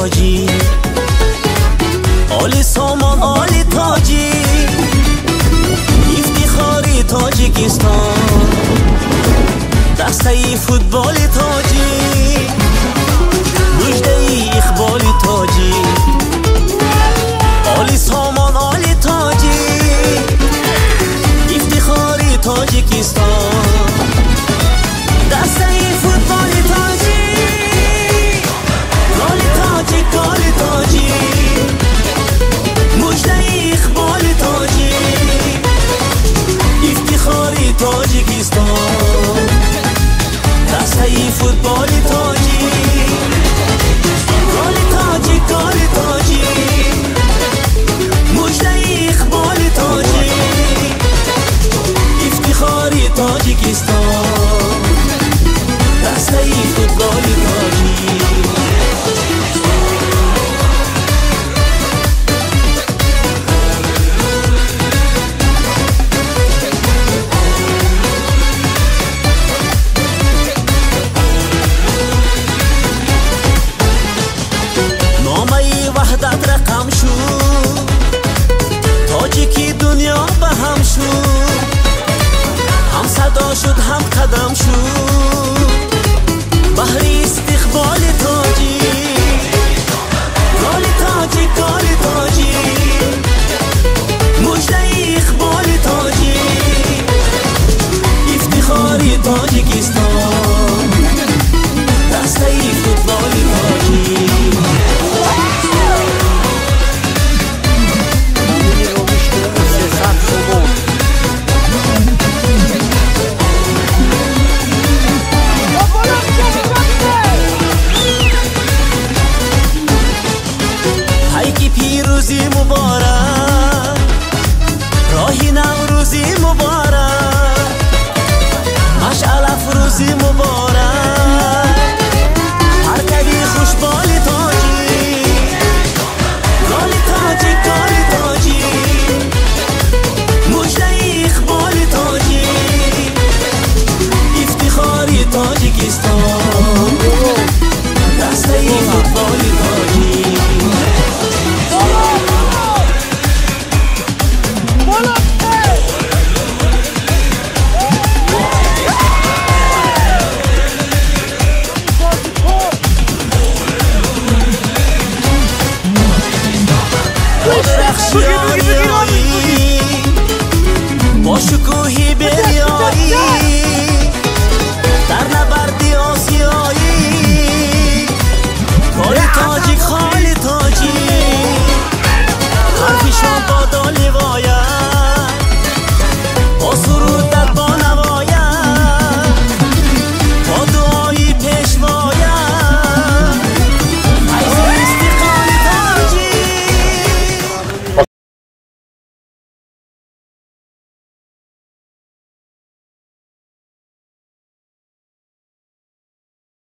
тоҷик, оли сомон, оли тоҷик, ифтихори Тоҷикистон, дастаи футболи тоҷик, муждаи иқболи тоҷик, оли сомон, оли тоҷик, ифтихори Тоҷикистон, дастаи футболи тоҷик, голи тоҷик, голи тоҷик, муждаи иқболи тоҷик, ифтихори Тоҷикистон, дастаи футболи тоҷик, голи тоҷик, голи тоҷик, муждаи иқболи тоҷик, ифтихори Тоҷикистон, дастаи футболи тоҷик. Номаи ваҳдат рақам шуд, тоҷики дунё ба ҳам шуд, ҳамсадо шуд, ҳамқадам шуд, баҳри истиқболи тоҷик, голи тоҷик, голи тоҷик, муждаи иқболи тоҷик, ифтихори Тоҷикистон, дастаи футболи тоҷик. Пайки пирӯзӣ муборак, роҳи наврӯзӣ муборак, машъалафрӯзӣ муборак, ҳаркави хушболи тоҷик, голи тоҷик, голи тоҷик, муждаи иқболи тоҷик, ифтихори Тоҷикистон, дастаи футболи тоҷик. Бо шукӯҳи